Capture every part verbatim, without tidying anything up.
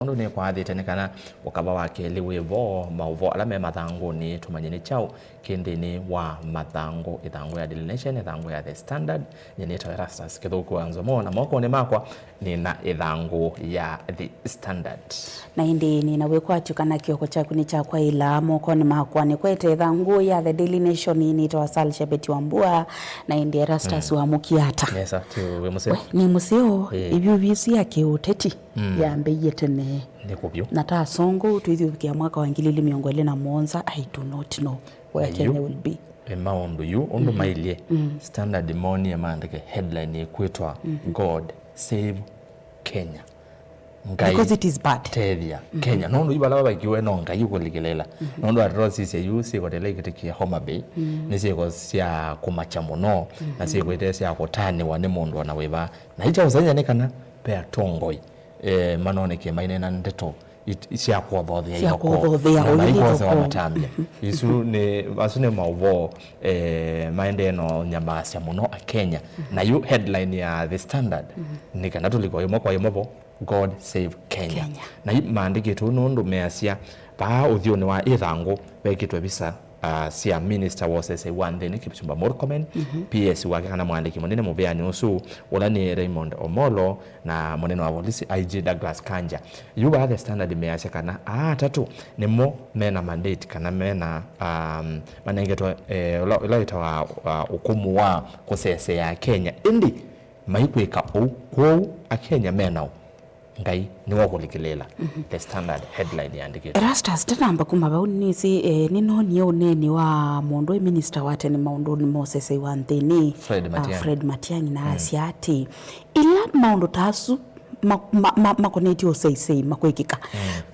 Ũndũ nĩkwaathĩte nĩ kana ũkava wa kelĩ wĩ vo, maũvoo ala me mathangũnĩ, tũmanye nĩ kyaũ kĩ nthĩnĩ wa mathangũ, ĩthangũ ya Daily Nation, ĩthangũ ya The Standard, nyie nĩtawa Erastus Kĩthũku wa Nzomo, na mokonĩ makwa nĩ na ĩthangũ ya The Standard. Na ĩndĩ nĩ na wĩkwatyo kana kĩoko kyaku nĩ kyakwaĩla mokonĩ makwa, nĩkwete ĩthangũ ya The Daily Nation, nĩtawa Sal Shebeti wa Mbua, na ĩndĩ Erastus wa Mũkiata. Nesa, tu wĩ mũseo? We, nĩ mũseo, ĩĩ. Ĩvyũvi ĩsu ya kĩũteti. Mm. Yambĩie tene. Nĩ kũvyũ. Na ta asongo, twĩthiũvikĩa mwaka wa ngili ilĩ mĩongo ĩlĩ na mũonza, I do not know where Kenya will be. E maũndũ yu, ũndũ mailye, Standard moonie maandĩke headline ĩkwĩtwa God Save Kenya. Ngai, because it is bad, tethya Kenya. Nũndũ yu vala vaikiwe no Ngai ũkũlikĩlĩla. Nũndũ atata sisya yu syĩko ta ila ikĩtĩkie Homa Bay, nĩ syĩko sya kũmakya mũno, na syĩko ite sya kũtanĩwa nĩ mũndũ ona wĩva. Na ikya ũsenya nĩ kana ve atongoi eh, manonekie mainena ndeto it- sya kũthothea ithokoo. Sya kũthothea, na ũyũ nĩ maikosewa ithokoo. Matambya. Isu nĩ, asu nĩ maũvoo, eh, maendee na ũnyamaasya mũno Akenya. Na yu headline ya The Standard nĩ kana tũliko ĩmwe kwa ĩmwe vo, God Save Kenya. Kenya. Na yu maandĩkĩtwe ũu nũndũ measya vaa ũthyũnĩ wa ĩthangũ vekĩtwe visa ah, sya Minister wa ũsesei wa nthĩnĩ Kipchumba Murkomen, P S wake kana mwandĩki mũnene mũvĩanĩ ũsu, ũla nĩ Raymond Omolo, na mũnene wa volisi I G Douglas Kanja. Yu vaa The Standard measya kana aa atatũ nĩmo mena mandate kana mena, um, manengetwe, eh, ũla, ũla wĩtawa, uh, ũkũmũ wa kũsesea Kenya. Ĩndĩ maikwĩka ũu, kwoou Akenya menaũ? Ngai nĩwe ũkũlikĩlĩĩla. The Standard headline yandĩkĩtwe. Erastus, ndanamba kuma vau, nĩsĩ, eh, nĩnonie ũneeni wa mũndũ wĩ minista wa tene maũndũnĩ ma ũsesei wa nthĩnĩ, Fred ah, Matiang'i. Fred Matiang'i, na asya atĩ ĩla maũndũ ta asu ma- ma- ma- makonetye ũsesei makwĩkĩka,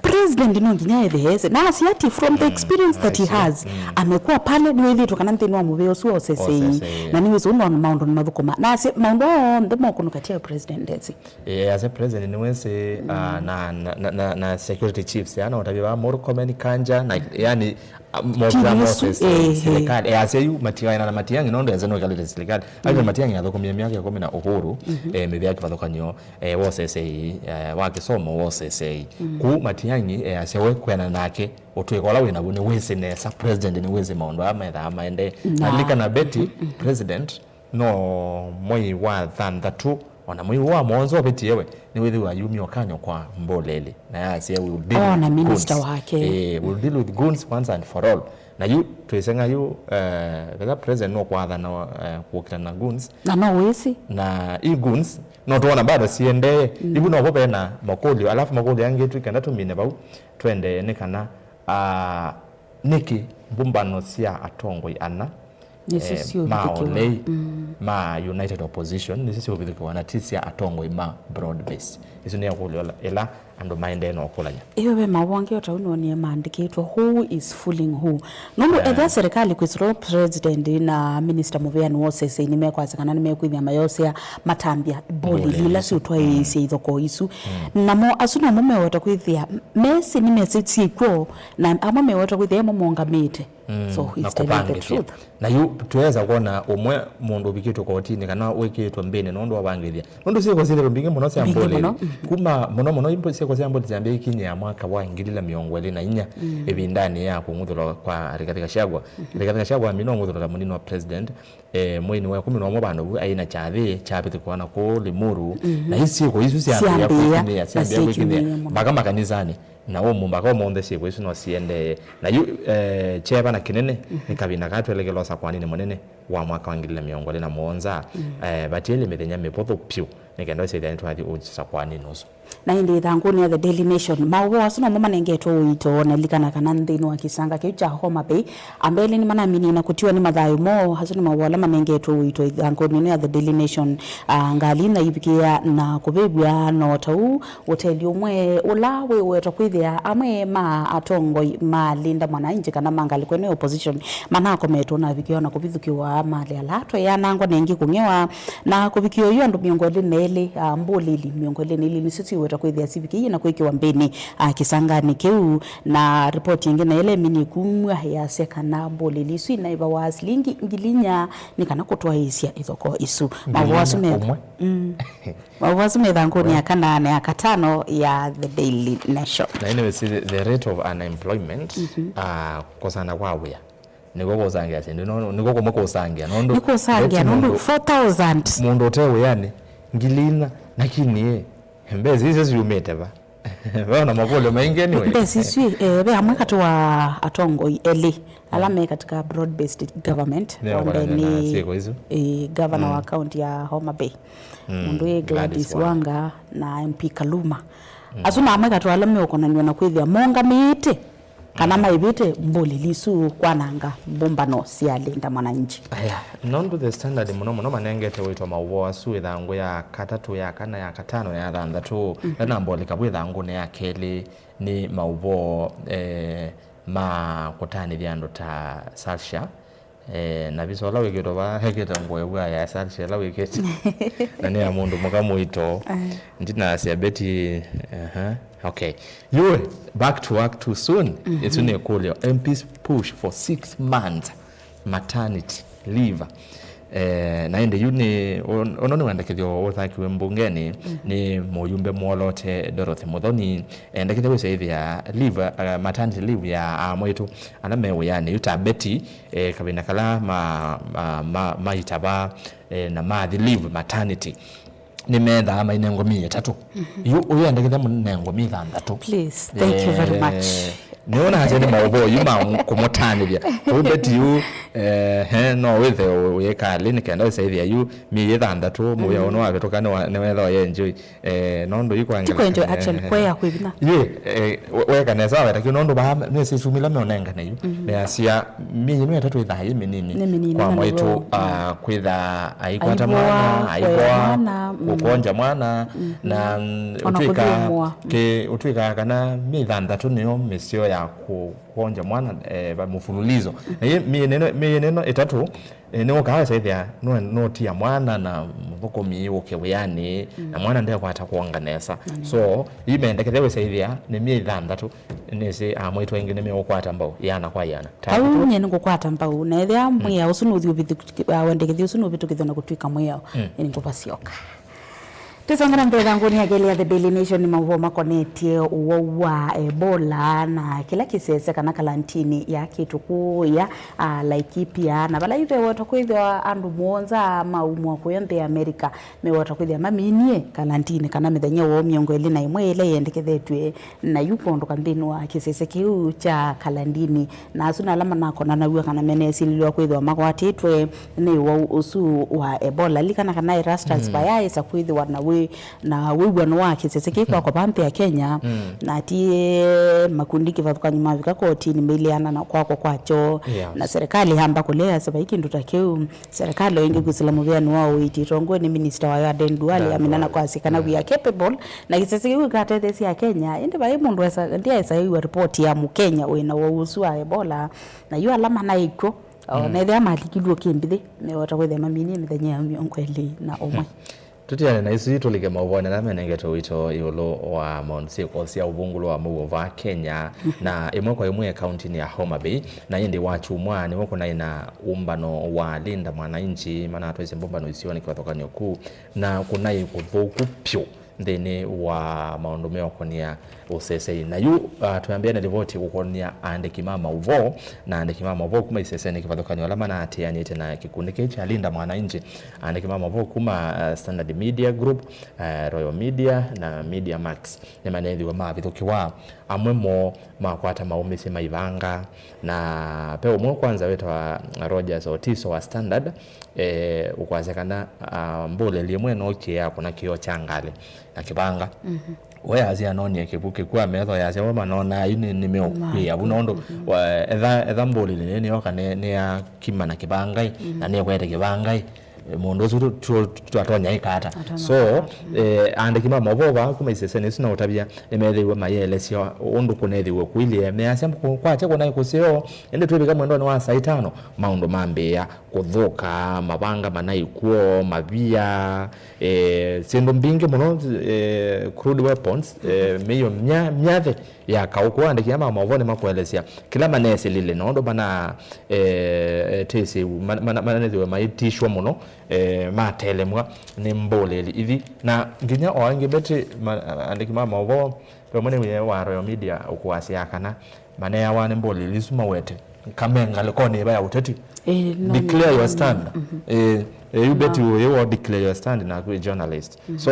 president no nginya ethĩe ese. Na asya atĩ from the experience that he has, amekuwa pale, nĩwĩthĩĩtwe kana nthĩnĩ wa mũvĩa ũsu wa ũsesei, ũsesei, na nĩwĩsĩ ũndũ maũndũ nĩmathũkũma. Na asya maũndũ aa onthe mokũnũka tyayo president esi. Eh, as a president nĩwĩsĩ, ah, na, na, na, na, na security chiefs, ya, na ũtavya wa Murkomen, Kanja, na, yani, ah, mobisa mosese serikali. Eh, asya yu Matiang'i na Matiang'i nũndũ ese nũikalĩte serikali. Actually, Matiang'i athũkũmie myaka ĩkũmi na Uhuru, eh, mĩvĩa kĩvathũkany'o, eh, wosesei, eh, wa kĩsomo wosesei. Kuu Matiang'i, eh, asya we kwĩana nake, ũtwĩka ũla wĩ naw'o nĩwĩsĩ nesa, president nĩwĩsĩ maũndũ aa methaa maendee. Na lilikana Betty, president, no mwei wa thanthatũ, ona mwei wa mũonza ũvĩtie we, nĩwĩthĩwa yumie ũkany'o kwa mbũleli, na yasya, "We will deal with goons." Ona minister wake. Eh, "We'll deal with goons once and for all." Na yu twĩseng'a yu, eh, vetha president nũkwathana, eh, kũkita na goons. Na no wĩsĩ. Na i goons, no tuona bado siendee. Ivu novo vena makũlyo, alafu makũlyo angĩ twĩkenda tũmine vau, twendee nĩ kana, ah, nĩkĩ mbũmbano sya atongoi ana nĩsyo eh, syũvithĩkĩwa. Ma olei, ma United Opposition, nĩsyo syũvithĩkĩwa na ti sya atongoi ma broad base? Isu nĩ akũlyo ĩla andũ maendee na ũkũlany'a. Ĩyo ve mawonge o tau nonie maandĩkĩtwe, "Who is fooling who?" Nũndũ ethĩa serikali kwĩsĩla president na minister mũvĩanĩ wa ũsesei nĩmekwasya kana nĩmekwĩthĩa mayosea matambya mbũlili ila syũtwaĩĩsya ithokoo isu. Namo asu nomo meweta kwĩthĩa mesĩ nĩmesĩ syĩkw'o, na amwe meweta kwĩthĩa emo mongamĩte. So he's telling the truth. Na yu twĩesa kwona ũmwe mũndũ ũvikĩtwe kotinĩ kana wĩkĩĩtwe mbĩnĩ nũndũ wa vangĩthya. Nũndũ syĩko syĩthĩtwe mbingĩ mũno sya mbũlĩlĩ. Kuma mũno mũno syĩko sya mbũlĩlĩ syambĩĩe ĩkinyĩ ya mwaka wa ngili ilĩ na mĩongo ĩlĩ na inya, ĩvindanĩ ya kũng'uthũlwa kwa Rigathi Gachagua. Rigathi Gachagua amina ũng'uthũlwa ta mũnini wa president, eh, mweinĩ wa ĩkũmi na ũmwe vandũ vu aĩ na kyathĩ kyavĩtũkĩwa na kũu Limuru. Na ii syĩko isu syambĩĩa kwĩkinyĩa, syambĩĩa kwĩkinyĩa mpaka makanisanĩ. Na ũmũ mpaka ũmũnthĩ syĩko isu no siendee. Na yu, eh, kyeva na kĩnene, nĩ kavinda kaa twelekelwa ũsakwaninĩ mũnene wa mwaka wa ngili ilĩ na mĩongo ĩlĩ na mũonza. Eh, vatiele mĩthenya mĩvũthũ pyũ nĩ kenda ũsethĩa nĩtwathi ũsakwaninĩ ũsu. Na ĩndĩ ĩthangũnĩ ya The Daily Nation, maũvoo asu nomo manengetwe ũito, na lilikana kana nthĩnĩ wa kĩsanga kĩu kya Homa Bay, ambelĩ nĩmanaminie na kũtiwa nĩ mathayũ moo. Asu nĩ maũvoo ala manengetwe ũito ĩthangũnĩ ĩno ya The Daily Nation. Ah, ngalĩ naivikĩa na kũvĩvw'a, na o ta ũu, ũteli ũmwe ũla wĩwetwa kwĩthĩa amwe ma atongoi ma Linda Mwananchi kana ma ngalĩko ĩno ya opposition manakometwe na avikĩwa na kũvithũkĩwa Malĩ ala tweanangwa na ĩngĩ kũng'ewa, na kũvikĩa oyu andũ mĩongo ĩlĩ na elĩ, ah, mbũlĩli mĩongo ĩlĩ na ilĩ nĩsyo siweta kwĩthĩa sivikĩie na kwĩkĩwa mbĩnĩ, ah, kĩsanganĩ kĩu, na ripoti ĩngĩ na ĩla ĩminie kumw'a yasya kana mbũlĩli isu inaĩvawa silingi ngili inya nĩ kana kũtwaĩĩsya ithokoo isu. Ngili inya ũmwe? Mm. Maũvoo asu me ĩthangũnĩ ya kana na ya katano ya The Daily Nation. Na anyway, see, the, the rate of unemployment, ah, kũsana kwa wĩa, nĩkw'o kũsangĩa syĩndũ, no, nĩkw'o kũmwe kũsangĩa, nũndũ nĩ kũsangĩa, eti nũndũ mũndũ, four thousand. Mũndũ ũte wĩanĩ, ngili inya, lakini, eh, mbesa icio siumĩte va? Ve na makũlyo maingĩ anyway. Mbesa isu, eh, ve amwe katĩ wa atongoi elĩ ala me katika broad-based government, nĩo onde makonania na nĩ, syĩko isu, eh, governor wa county ya Homa Bay. Mm, mũndũ wĩ Gladys Gladys Wanga. Wanga na M P Kaluma. Mm. Asu na amwe katĩ ala meũkonanw'a na kwĩthĩa monganĩte kana maĩvĩte mbũlĩli isu kwananga mbũmbano sya Linda Mwananchi. Aya, nũndũ The Standard mũno mũno manengete ũito maũvoo asu ĩthangũ ya katatũ, ya kana, ya katano, ya thanthatũ, mhm, na nambolika vwĩ ĩthangũnĩ ya kelĩ nĩ maũvoo, eh, ma kũtanĩthya andũ ta Sasha. Eh, na visa ũla wĩkĩtwe vaa, ekĩte ngũa ĩvw'a ya Sasha ĩla wĩkĩte. Na nĩ ya mũndũ mũka mũito. Aye. Ndinasya Betty, aha, okay. Yu, back to work too soon. Mhm. Ĩsu nĩ ĩkũlyo. M Ps push for six months maternity leave. Eh, na ĩndĩ yu nĩ, on-, ono nĩ wendekethyo ũthakiwe mbungenĩ, mhm, nĩ mũyumbe mwolote Dorothy Muthoni. Endekete wĩsaĩthĩa leave, uh, maternity leave ya amwĩtu ala me wĩanĩ yu ta Betty, eh, kavinda kala ma, ma, ma, maitava, eh, na mathi leave maternity, nĩmethaa mainengwa mii ĩtatũ. Mhm. Yu ũyendekethe mũnengwa mii thanthatũ. Please, thank you very much. Eh, nĩwona atĩ nĩ maũvoo yu ma kũmũtanĩthya. Kũu Betty yu, eh, he, no wĩthe ũ-, ũyĩkalĩ nĩ kenda wĩsaĩthĩa yu mii ĩthanthatũ, mũya, mhm, ũno wavĩtũka nĩwa-, nĩwetha ũyenjoy. Eh, nũndũ yu kwa ti kwenjoy, actually, kwea kwĩvina. Yu, eh, we-, weka nesa weta kĩu, nũndũ vaa me-, nĩsĩ sumila meonengane yu. Mhm. Measya, mii ĩno ĩtatũ ĩthaa yĩ mĩnini. Nĩ mĩnini kwa na mwaitũ, nĩw'o, mm, ah, kwĩtha aikwata aivoa, mwana, kũea aivoa, mwana, mm, kũkonja mwana, mhm, na, mm, ona ũtwĩka, kũthũmũa, mm, kĩ-, ũtwĩkaa kana mii thanthatũ nĩyo mĩseo ya kũ-, kũkonja mwana, eh, va mũfululizo. Mhm. Na yĩ mii ĩno, mii ĩno ĩtatũ, eh, nĩwũkaa wĩsaĩthĩa nũ-, nũtia mwana na mũthũkũmi ũke wĩanĩ, mm, na mwana ndekwata kwonga nesa. Mm. So, yu mendekethe wĩsaĩthĩa nĩ myei thanthatũ, nĩsĩ amwaitũ aingĩ nĩmeũkwata mbau, ĩana kwa ĩana. Kau nye nĩngũkwata mbau, na ethĩa, mm, mwĩao ũsu nũthi ũvĩtũk-, ah, wendekethyo ũsu nũvĩtũkĩthw'a na kũtw'ĩka mwĩao, mm, nĩngũvasyoka. Twĩsongana mbee ĩthangũnĩ ya kelĩ ya The Daily Nation, nĩ maũvoo makonetye ũwau wa Ebola na kĩla kĩsese kana kalantini yakĩtwe kũya, ah, Laikipia, na vala yu vewetwa kwĩthĩwa andũ mũonza maumwa kũya nthĩ ya Amerika mewetwa kwĩthĩa maminie kalantini kana mĩthenya woo mĩongo ĩlĩ na ĩmwe ĩla yendekethetw'e na yu kwondũka nthĩnĩ wa kĩsese kĩu kya kalantini. Na asu na ala manakonanaw'a kana menesililwa kwĩthĩwa makwatĩtwe nĩ ũwau ũsu wa Ebola. Lilikana kana Erastus, mm, Vaya esa kwĩthĩwa na wĩ-, na wĩw'ano wa kĩsese kĩu kwakwa va nthĩ ya Kenya, mm, na atie makundi kĩvathũkany'o mavika kotini maileana na kwakwa kwakyo. Yes. Na serikali yamba kũlea yasya vai kĩndũ ta kĩu. Serikali o ĩngĩ kwĩsĩla mũvĩanĩ wa ũiiti ĩtongoe nĩ minista wayo Aden Duale, Duale, amina na kwasya kana, mm, we are capable, na kĩsese kĩu ĩkatetheesya Akenya, ĩndĩ vai mũndũ esa, ndyaesa ĩw'a ripoti ya Mũkenya wĩ na ũwau ũsu wa Ebola, na yu ala manaĩ kw'o, o, mm, na ethĩa malikilw'e kĩmbithĩ, meweta kwĩthĩa maminie mĩthenya ya mĩongo ĩlĩ na ũmwe. Tũtiane na isu, tũlike maũvonĩ ala menengetwe ũito ĩũlũ wa maũndũ syĩko sya ũvũngũlo wa mũuo va Kenya, mhm, na ĩmwe kwa ĩmwe kauntinĩ ya Homa Bay, na ĩndĩ wa kyumwa nĩw'o kũnaĩ na ũmbano wa Linda Mwananchi manatwaisye mbũmbano isionĩ kĩvathũkany'o kuu, na kũnaĩ kũthũku pyũ nthĩnĩ wa maũndũ meũkonia ũsesei. Na yu, ah, twĩambĩa na livoti kũkonia aandĩki ma maũvoo, na aandĩki ma maũvoo kuma isesenĩ kĩvathũkany'o ala manaatĩanĩte na kĩkundi kĩĩ kya Linda Mwananchi. Aandĩki ma maũvoo kuma, ah, Standard Media Group, ah, Royal Media na Media Max nĩmaneethiwe mavithũkĩwa, amwe moo makwata maũmĩsye maivanga, na ve ũmwe kwanza wĩtawa Rogers Otiso wa Standard, eh, ũkwasya kana, ah, mbũlĩli ĩmwe nookie yakũna kĩoo kya ngalĩ na kĩvanga. Mhm. We asya anonie kĩkw'ũ, kĩkw'ũ ametho yasya we manonaa yu nĩ, nĩmeũkwĩa vu, nũndũ, mhm, wa, etha, etha mbũlĩli nĩ, nĩyoka nĩ, nĩyakima na kĩvangai, mhm, na nĩkwete kĩvangai, mũndũ ũsu tu, tu, tu atonya ĩkata. Atonya. So, ĩkata, mm, eh, aandĩki ma maũvoo vaa kuma isesenĩ isu na ũtavya nĩmethĩiwe mayĩelesya ũndũ kũnethĩiwe kũilyĩ. Measya kũ-, kwakya kũnaĩ kũseo, ĩndĩ twĩvika mwendonĩ wa saa itano, maũndũ mambĩĩa ũthũka, mavanga manaĩ kw'o, mavia, eh, syĩndũ mbingĩ mũno, eh, crude weapons, eh, mĩio mya-, myathe ya kaũ. Kwoou andĩki aa ma maũvoo nĩmakũelesya kĩla manesilile na ũndũ mana, eh, eh, tĩsĩu, mana, mana, manethĩwe maitishwa mũno, eh, matelemwa nĩ mbũlĩli ithi. Na nginya o angĩ mbetĩ ma-, andĩki ma maũvoo, vamwe nĩ wĩa wa Royal Media ũkũasya kana maneawa nĩ mbũlĩli isu mawete kame ngalĩkonĩ ĩva ya ũteti. Ĩĩ, no, declare your stand. Mhm. Eh, eh, yu beti ũyũ wa declare your stand na kwĩ journalist. Mhm. So,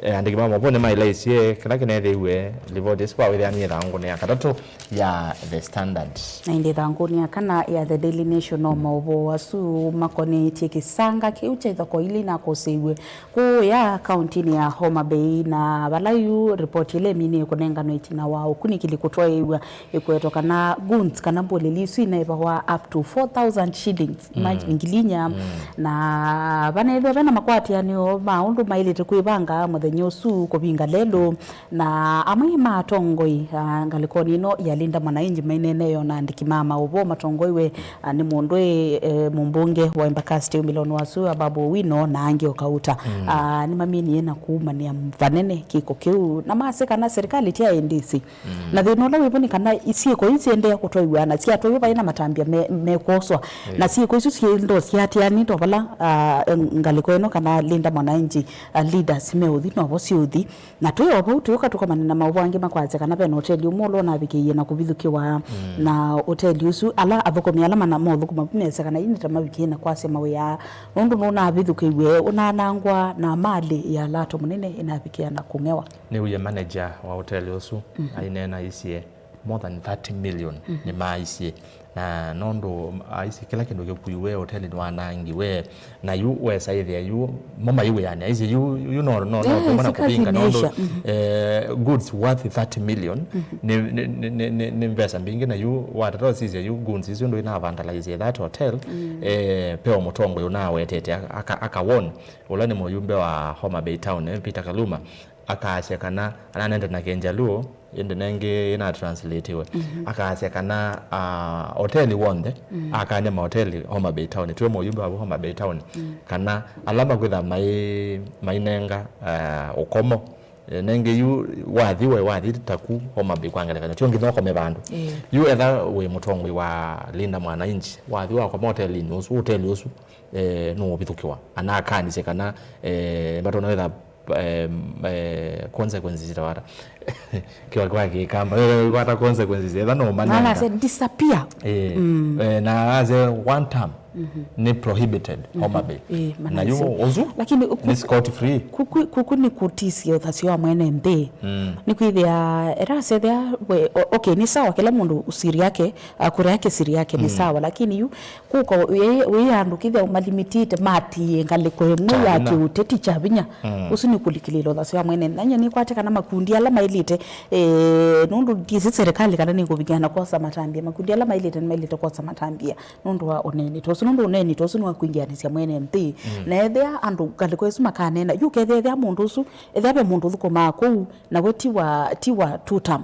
eh, andĩki ma maũvoo nĩmaĩlaisye kĩla kĩnethĩiwe livoti ĩsu vawĩthĩa nĩ ĩthangũnĩ ya katatũ ya The Standard. Na ĩndĩ ĩthangũnĩ ya kana ya The Daily Nation, no maũvoo asu makonetye kĩsanga kĩu kya ithoko ilĩ inakũsĩiw'e kũya kauntinĩ ya Homa Bay, na vala yu ripoti ĩla ĩminĩe kũnenganwa ĩtina wa ũkunĩkĩli kũtwaĩĩw'a ĩkwetwa kana goons kana mbũlĩli isu inaĩvawa up to four thousand shillings. Imagine, ngili inya. Na vanethĩwa vena makwatĩanĩo ma ũndũ maĩlĩte kwĩvanga mũthenya ũsu kũvinga lelũ, na amwe ma atongoi, ah, ngalĩkonĩ ĩno ya Linda Mwananchi maineeneeo na andĩki ma maũvoo matongoiwe, ah, nĩ mũndũ ĩ, eh, mũmbunge wa Embakasi Teumiloni wa Sua Babu Owino na angĩ o kauta. Ah, nĩmaminie na kuumanĩa vanene kĩko kĩu, na masya kana serikali ti ya A D C. Na thĩna ũla wĩvo nĩ kana syĩko ii syĩendeea kũtwaiwa na syatwaiwa vai na matambya me-, mekwoswa. Na syĩko isu syĩndoo siatĩanĩtwe vala, ah, ngalĩko ĩno kana Linda Mwananchi, ah, leaders meũthi novo siũthi. Na twĩ o vau, tũyũka tũkomane na maũvoo angĩ makwasya kana vena oteli ũmwe ũla ũnavikĩie na kũvithũkĩwa, na oteli ũsu, ala athũkũmi ala mana mothũkũma vu mesya kana ii nĩ ta mavikie na kwasya mawĩa, nũndũ nũnavithũkĩiw'e, ũnanangwa, na malĩ ya lato mũnene ĩnavikĩa na kũng'ewa. Nĩw'ie manager wa oteli ũsu aineena aisye more than thirty million nĩmaaisye. Na nũndũ aisye kĩla kĩndũ kĩkuiwe hotelini wanangiwe, na yu wesa ĩthĩa yu mo maiwĩanĩa, aisye yu, yu no, no, no, eh, kũmana kũvinga nũndũ, eh, goods worth thirty million nĩ, nĩ, nĩ, nĩ, nĩ, nĩ mbesa mbingĩ, na yu watata ũsisya yu goods isu ndũ ina vandalize that hotel, eh, peo mũtongoi ũnawetete aka, aka, aka warn ũla nĩ mũyumbe wa Homa Bay Town, eh, Peter Kaluma, akasya kana ananende na Kĩnjaluo, ĩndĩ nengĩ ĩna translatiwe. Akasya kana, ah, hoteli w'onthe, akane mahoteli Homa Bay Town, tiwe mũyumbe wa Homa Bay Town, kana ala makwĩtha mai-, mainenga, ah, ũkomo. Eh, nengĩ yu wathi we, wathi taku Homa Bay kwa ngelekany'o, tio nginya ũkome vandũ. Yu etha wĩ mũtongoi wa Linda Mwananchi, wathi wakoma hotelinĩ ũsu, hoteli ũsu, eh, nũũvithũkĩwa. Anakanisye kana, eh, matona wetha eh, eh, consequences itawata. Kiwa kwa kikamba, eh, kwata consequences etha no mananga. Nala se disappear. Eh, eh, na as a one term nĩ prohibited Homa Bay. Eh, na yu manase. Ũsu lakini nĩ scot free. Kuku, kuku nĩ kutisia ũthasyo wa mwene nthĩ. Nĩ kwĩthĩa, era sethĩa we, o-, okay, nĩ sawa, kĩla mũndũ siri yake, ah, kura yake siri yake, nĩ sawa, lakini yu kũka wĩ-, wĩandũkĩthya ũmalimitĩte matiĩe ngalĩko ĩmwe ya kĩũteti kya vinya. Ũsu nĩ kũlikĩlĩĩla ũthasyo wa mwene. Na nyie nĩkwate kana makundi ala maĩlĩte, eh, nũndũ ndiĩsĩ serikali kana nĩkũvikĩa na kwosa matambya. Makundi ala maĩlĩte nĩmaĩlĩte kwosa matambya nũndũ wa ũneeni ta ũsu, nũndũ ũneeni ta ũsu nĩwakwingĩanĩsya mwene nthĩ. Na ethĩa andũ ngalĩko ĩsu makaneena, yu kethĩa ethĩa mũndũ ũsu, ethĩa ve mũndũ ũthũkũmaa kũu, na we ti wa, ti wa two term.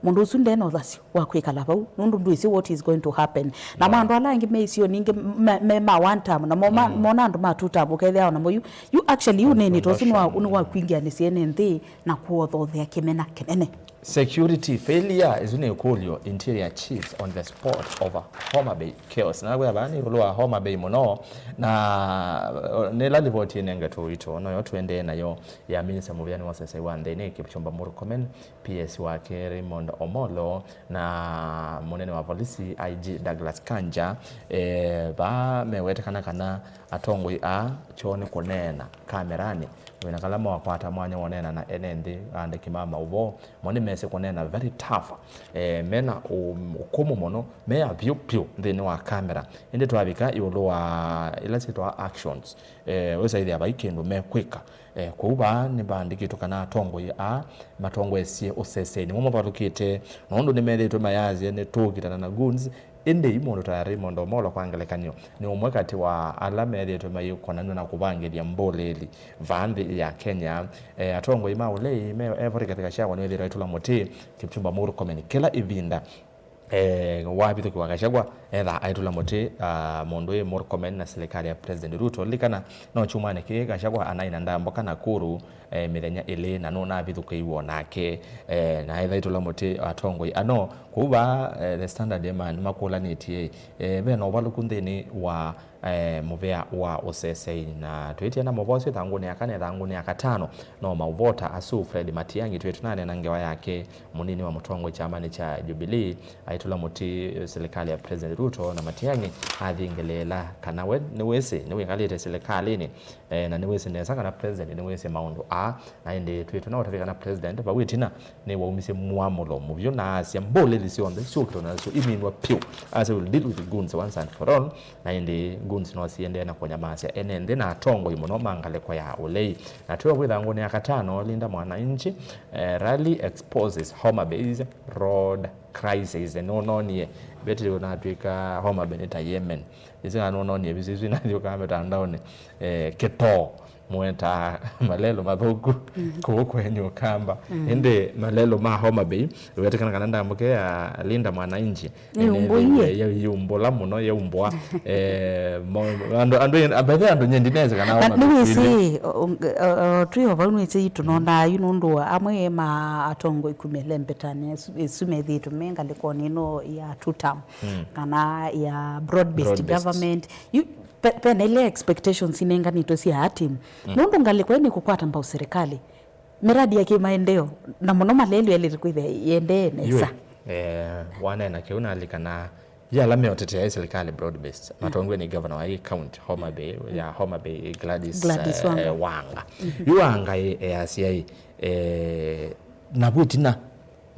Mũndũ ũsu ndena ũthasyo wa kwĩkala vau, nũndũ ndwĩsĩ what is going to happen. Namo andũ ala angĩ me isionĩ ingĩ me, me ma one term, namo ma, mona andũ ma two term, ũkethĩa o namo yu, yu actually, yu ũneeni ta ũsu nĩwa, nĩwakwingĩanĩsya ene nthĩ na kũothothea kĩmena kĩnene. Security failure, ĩsu nĩ ĩkũlyo Interior Chiefs on the spot over Homa Bay chaos. Na kwĩa vaa nĩ ĩũlũ wa Homa Bay mũno, na, uh, nĩ ĩla livoti ĩnengetwe ũito, noyo tũendee nayo ya minista mũvĩanĩ wa ũseseĩ wa nthĩnĩ, Kipchumba Murkomen, P S wake Raymond Omolo, na mũnene wa volisi I G Douglas Kanja, eh, vaa mewetekana kana atongoi aa kyoo nĩ kũneena kameranĩ, wĩna kala makwata mwanya wa ũneena na ene nthĩ, aandĩki ma maũvoo, mo nĩmesĩ kũneena very tough, eh, mena ũ-, ũkũmũ mũno, me avyũ vyũ nthĩnĩ wa kamera. Ĩndĩ twavika ĩũlũ wa ila syĩtawa actions, eh, wĩsaĩthĩa vai kĩndũ mekwĩka. Eh, kwoou vaa nĩvaandĩkĩtwe kana atongoi aa matongoesye ũsesenĩ ũmwe mavalũkĩte, nũndũ nĩmethĩĩtwe mayasya nĩtũũkitana na goons, ĩndĩ yu mũndũ ta Raymond Omolo, kwa ngelekany'o, nĩ ũmwe katĩ wa ala methĩĩtwe maikonanw'a na kũvangĩthya mbũlĩĩli vaa nthĩ ya Kenya. Eh, atongoi ma ũlei me Every Kathika Shagwa nĩwĩthĩĩtwe aitũla mũtĩ Kipchumba Murkomen kĩla ĩvinda. Eh, wavithũkĩwa Gachagua, etha aitũla mũtĩ, ah, mũndũ wĩ Murkomen na silikalĩ ya President Ruto. Lilikana, no kyumwanĩ kĩĩ Gachagua anaina ndamboka Nakuru, eh, mĩthenya ĩlĩ, na nũnavithũkĩiwe o nake, eh, na etha aitũla mũtĩ atongoi ano. Kũu vaa, eh, The Standard ema nĩmakũlanĩtye, eh, ve na ũvalũku nthĩnĩ wa eh, mũvea wa ũsesei. Na twĩtie na mũvea ũsu ĩthangũnĩ ya kana, ĩthangũnĩ ya katano, no maũvota asu Fred Matiang'i twĩtũ na anena ngewa yake, mũnini wa mũtongoi kyamanĩ kya Jubilee, aitũla mũtĩ silikalĩ ya President Ruto, na Matiang'i athingĩlĩĩla kana we nĩwĩsĩ nĩwĩkalĩte silikalĩnĩ, eh, na nĩwĩsĩ nesa kana President nĩwĩsĩ maũndũ aa. Na ĩndĩ twĩtũ na ũtavya kana President vau ĩtina nĩwaumisye mwamũlo mũvyũ na asya mbũlĩli syonthe syũkĩtwe nasyo iminwa pyũ. Asya, "We'll deal with the goons once and for all." Na ĩndĩ goons no siendee na kũnyamasya ene nthĩ na atongoi mũno ma ngalĩko ya ũlei. Na twĩwa kwĩ ĩthangũnĩ ya katano, Linda Mwananchi, eh, rally exposes Homa Bay's road crisis. Nũnonie, veti ũnatwĩka Homa Bay nĩ ta Yemen. Ĩsĩ nũnonie visi isu inathyũkaa mĩtandaonĩ, eh, kĩtoo. Mũetaa malelũ mathũku kũu kwenyu Ũkamba. Ĩndĩ malelũ ma Homa Bay, ĩwetekana kana ndamboka ya Linda Mwananchi, yaumbũie, yaumbũla mũno, yaumbũa. Eh, mo- andũ andũ by the way, andũ nyendi nese kana Homa Bay nĩwĩsĩ, o- o- o- twĩ o vau nĩwĩsĩ tũnonaa yu nũndũ wa amwe ma atongoi kumĩle mbetanĩ ĩsu ĩsu methĩĩtwe me ngalĩkonĩ ĩno ya two term kana ya broad based government. Yu pe- pena ile expectations inenganĩtwe sya ati nũndũ ngalĩko ĩnĩ kũkwata mbau serikali, miradi ya kimaendeleo na mũno malelũ yaĩlĩte kwĩthĩa yendee nesa. Eh, wanena kĩu nalikana yala meũtetea ĩ serikali broad based matongoe nĩ governor wa ĩ county Homa Bay, ya Homa Bay, Gladys, Gladys eh, Wanga. Wanga. Yu Wanga ĩ easya ĩ, eh, na vwĩtina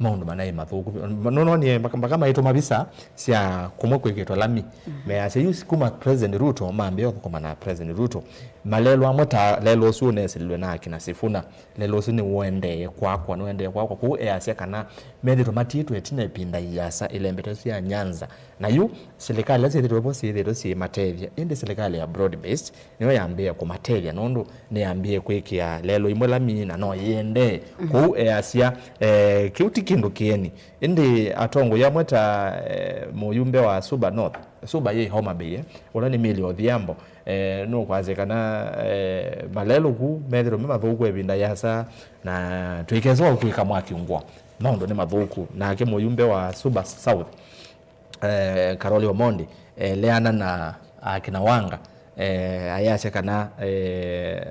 maũndũ manaĩ mathũku. Nũnonie mpaka, mpaka maitũma visa sya kũmwe kwĩkĩtwa lami. Measya yu kuma President Ruto mambĩe ũthũkũma na President Ruto, malelũ amwe ta lelũ ũsu ũnesililwe na akina Sifuna, lelũ ũsu nĩũendee kwakwa, nĩũendee kwakwa. Kũu easya kana methĩtwe matiĩtwe ĩtina ĩvinda iasa ĩlembete sya Nyanza. Na yu silikalĩ ila syĩthĩtwe vo syĩthĩtwe syĩmatethya, ĩndĩ silikalĩ ya broad based nĩyo yambĩĩe kũmatethya, nũndũ nĩyambĩĩe kwĩkĩa lelũ imwe lami na no yĩendee. Kũu easya, eh, kĩu ti kĩndũ kĩeni. Ĩndĩ atongoi amwe ta, eh, mũyumbe wa Suba North, Suba yĩ Homa Bay, eh, ũla nĩ Milly Odhiambo, eh, nũkwasya kana, eh, malelũ ku methĩtwe me mathũku ĩvinda yasa, na twĩkesa kwĩka mwaki ngũa, maũndũ nĩ mathũku. Nake mũyumbe wa Suba South, eh, Karoli Omondi, eh, eleana na akina Wanga, eh, ayasya kana, eh,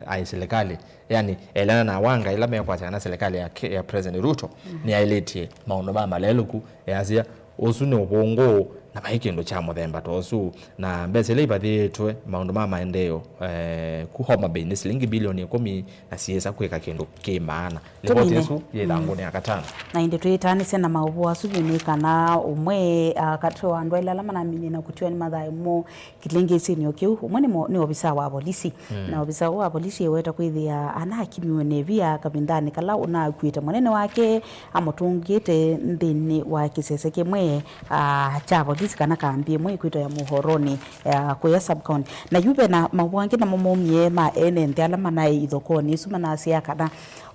aĩ serikali, yani, eleana na Wanga ila mekwasya kana serikali ya, Ke- ya President Ruto nĩyaĩlĩtye maũndũ ma malelũku, easya ũsu nĩ ũvũngũ na vai kĩndũ kya mũthemba ta ũsu, na mbesa ila ivathĩĩtwe maũndũ ma maendeeo, eh, ku Homa Bay nĩ silingi bilioni ĩkũmi na siĩsa kwĩka kĩndũ kĩ maana. Livoti ĩsu yĩ ĩthangũnĩ ya katano. Na ĩndĩ twĩĩtanĩsye na maũvoo asu vyũ nĩ kana ũmwe, ah, katĩ wa andũ ailĩ ala manaminie na kũtiwa nĩ mathayũ moo kĩlĩngĩĩsyenĩ o kĩu, ũmwe nĩ mo- nĩ ovisa wa volisi. Na ovisa ũũ wa volisi eweta kwĩthĩa anakimiwe nĩ ĩvia kavindanĩ kala ũnakuĩte mũnene wake amũtũngĩte nthĩnĩ wa kĩsese kĩmwe, ah, kya volisi kana kambi ĩmwe ĩkwĩtwa ya Mũhoronĩ, ah, kũya sub county. Na yu vena maũvoo angĩ namo maumie ma ene nthĩ ala manaĩ ithokonĩ isu manasya kana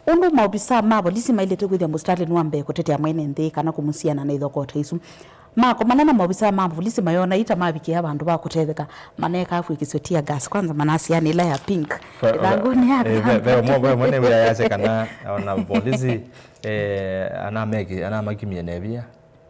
ũndũ maovisa ma volisi mailĩte kwĩthĩa mũsitalĩ nĩ wa mbee kũtetea mwene nthĩ kana kũmũsiana na ithokoo ta isu. Makomana na maovisa ma volisi mayona ita mavikĩa vandũ va kũtetheka, maneekaa kwĩkĩsw'a tear gas, kwanza manasiana ĩla ya pink. Ĩthangũnĩ ya ve- ve- ve- ũmwe- ve- ũmwe nĩ wĩa yasya kana ona volisi, eh, anameki- anamakimie nevia.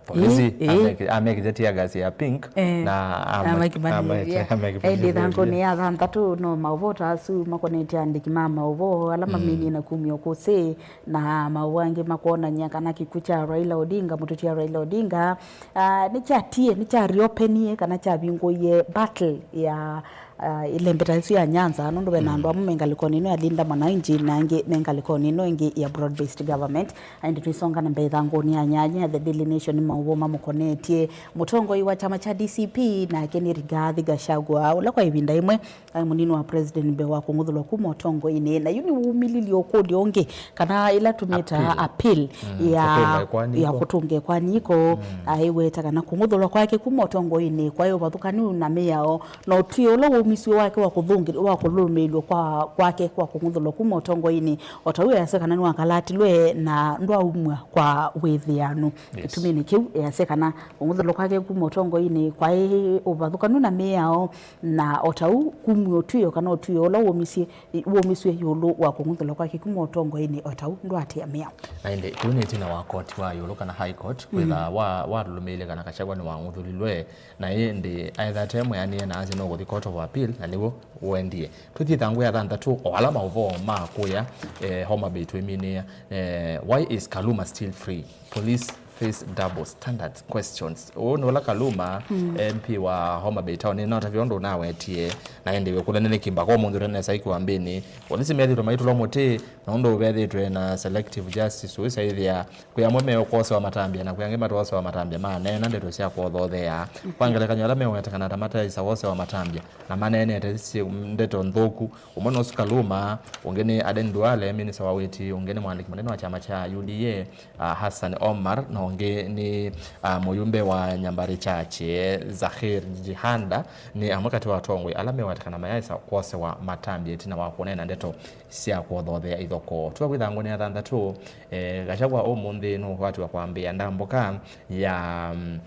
Polisi ĩĩ, ĩĩ. Amekĩte tear gas ya pink. Eh, na ama- amaki- amaki- amaki- ĩndĩ ĩthangũnĩ ya thanthatũ no maũvoo ta asu makonetye andĩki ma maũvoo ala maminie na kumya ũkũsĩ, na maũvoo angĩ makwonany'a kana kĩkw'ũ kya Raila Odinga, mũteti wa Raila Odinga, ah, nĩkyatie, nĩkya reopenie kana kyavingũie battle ya ah, ĩlembeta ĩsu ya Nyanza, nũndũ ve na andũ amwe me ngalĩkonĩ ĩno ya Linda Mwananchi na angĩ me ngalĩkonĩ ĩno ĩngĩ ya broad based government. Aĩndĩ twĩsonga na mbee ĩthangũnĩ ya nyanya ya The Daily Nation, maũvoo mamũkonetye mũtongoi wa kyama kya D C P, nake nĩ Rigathi Gachagua, ũla kwa ĩvinda ĩmwe aĩ mũnini wa president mbee wa kũng'uthũlwa kuma ũtongoinĩ. Na yu nĩwumĩlilye ũkũlyo ũngĩ kana ĩla tũmĩtaa appeal ya kũtũnga ĩkwani ya iko. Kũtũnga ĩkwani iko, aiweta kana kũng'uthũlwa kwake kuma ũtongoinĩ kwaĩ ũvathũkanu na mĩao na ũtwi ũla Ũmisyo wake wa kũthũngĩ-, wa kũlũlũmĩĩlw'a kwa, kwake kwa kũng'uthũlwa kuma ũtongoinĩ, o ta ũu easya kana nĩwakalatilwe na ndwaumw'a kwa wĩthĩanu. Yes. Kĩtuminĩ kĩu easya kana kũng'uthũlwa kwake kuma ũtongoinĩ kwaĩ ũvathũkanu na mĩao, na o ta ũu kumw'a ũtw'ĩo kana ũtw'ĩo ũla waumisye, waumisw'e ĩũlũ wa kũng'uthũlwa kwake kuma ũtongoinĩ o ta ũu ndwaatĩĩa mĩao. Na ĩndĩ kĩu nĩ ĩtina wa koti wa ĩũlũ kana High Court kwĩtha wa, walũlũmĩĩlye kana Gachagua nĩwang'uthũlilwe. Na ĩndĩ aetha ate mwĩanĩe na asya nũkũthi Court of Appeal, na nĩw'o ũendie. Tũthi ĩthangũ ya thanthatũ, o ala maũvoo ma kũya, eh, Homa Bay twĩminĩĩa, eh, why is Kaluma still free? Police face double standards questions. Ũũ nĩ ũla Kaluma, M P wa Homa Bay Town, nĩnatavya ũndũ ũnawetie, na ĩndĩ wĩkũlya nĩ nĩkĩ mpaka ũmũnthĩ ũte nesa ikwambĩnĩ. Polisi methĩtwe maitũlwa mũtĩ, na ũndũ ũvethĩtwe na selective justice ũisaĩthĩa Kwĩ amwe meũkwosewa matambya, na kwĩ angĩ matosewa matambya, maneena ndeto sya kũothothea. Kwa ngelekany'o, ala meũwetekana ta mataĩsa kwosewa matambya, na maneenete syĩ ndeto nthũku. Ũmwe nĩ Oscar Luma, ũngĩ nĩ Aden Duale, minista wa wĩti, ũngĩ nĩ mwandĩki mũnene wa kyama kya U D A, ah, Hassan Omar, na ũngĩ nĩ, ah, mũyumbe wa Nyambari Chache, Zahir Jihanda, nĩ amwe katĩ wa atongoi ala meũwetekana mayaĩsa kwosewa matambya ĩtina wa kũneena ndeto sya kũothothea ithokoo. Twawĩtha ngũnĩ ya thanthatũ, eh, Gachagua ũmũnthĩ nũkwatiwa kwambĩĩa ndambũka ya, mm,